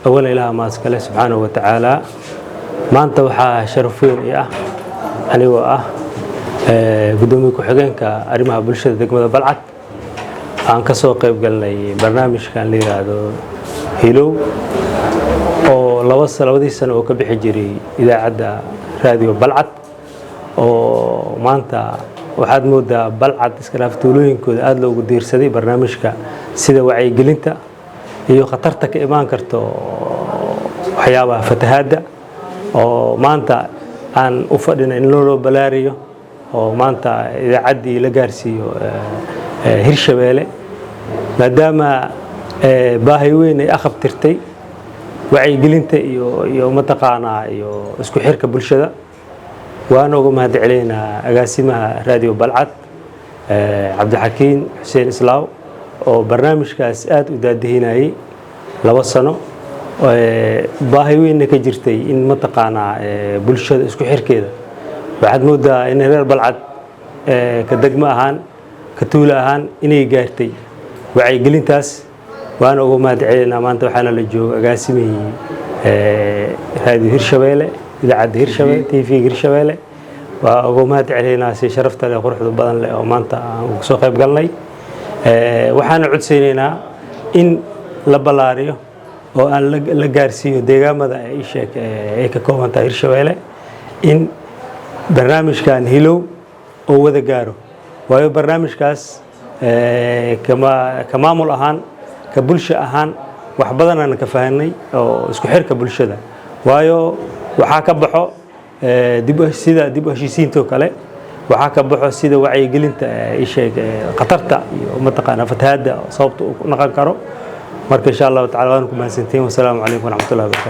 Awal Ilaah maaskale subxaanahu wa tacaala. Maanta waxaa sharaf weyn ii ah, anigoo ah gudoomiye ku-xigeenka arrimaha bulshada degmada Balcad, aan ka soo qayb galnay barnaamijkan la yidhaahdo Hilow, oo labadii sano oo ka bixi jiray idaacadda Raadiyo Balcad, oo maanta waxaad moodaa Balcad iska dhaaf tuulooyinkooda aada loogu diirsaday barnaamijka, sida wacyigelinta iyo khatarta ka imaan karto waxyaabaha fatahaadda, oo maanta aan u fadhina in loo balaariyo oo maanta idaacaddii la gaarsiiyo Hirshabeelle, maadaama baahi weyn ay aqabtirtay wacyigelinta iyo mataqaanaa iyo isku xirka bulshada. Waana uga mahad celeynaa agaasimaha Raadiyo Balcad, Cabdixakiin Xuseen Islaaw, oo barnaamijkaas aada u daadihinayay 2 sano, baahi weynna ka jirtay in mataqaanaa bulshada isku xirkeeda. Waxaad moodaa in reer Balcad, ka degmo ahaan, ka tuulo ahaan, inay gaartay wacyigelintaas. Waana uga mahad celeynaa. Maanta waxaana la jooga agaasimihii Raadiyo Hirshabeelle, idaacadda Hirshabelle, TV Hirshabeelle. Waa uga mahad celeynaa si sharafta leh, quruxda badan leh oo maanta aan uga soo qayb galnay. Waxaana codsaynaynaa in la ballaariyo oo aan la gaarsiiyo deegaamada ay sheeg ay ka kooban tahay Hirshabeelle, in barnaamijkan Hilow oo wada gaaro, waayo barnaamijkaas kama ka maamul ahaan, ka bulsho ahaan, wax badanaan ka fahanay oo isku xirka bulshada, waayo waxaa ka baxo sida dib u heshiisiinta oo kale, waxaa ka baxo sida wacyigelinta isheeg khatarta iyo mataqaanaa fatahaadda sababta uu ku naqon karo. Marka insha Allahu tacala waan ku mahadsantihiin. Wasalaamu calaykum waraxmatullahi wabarakatu.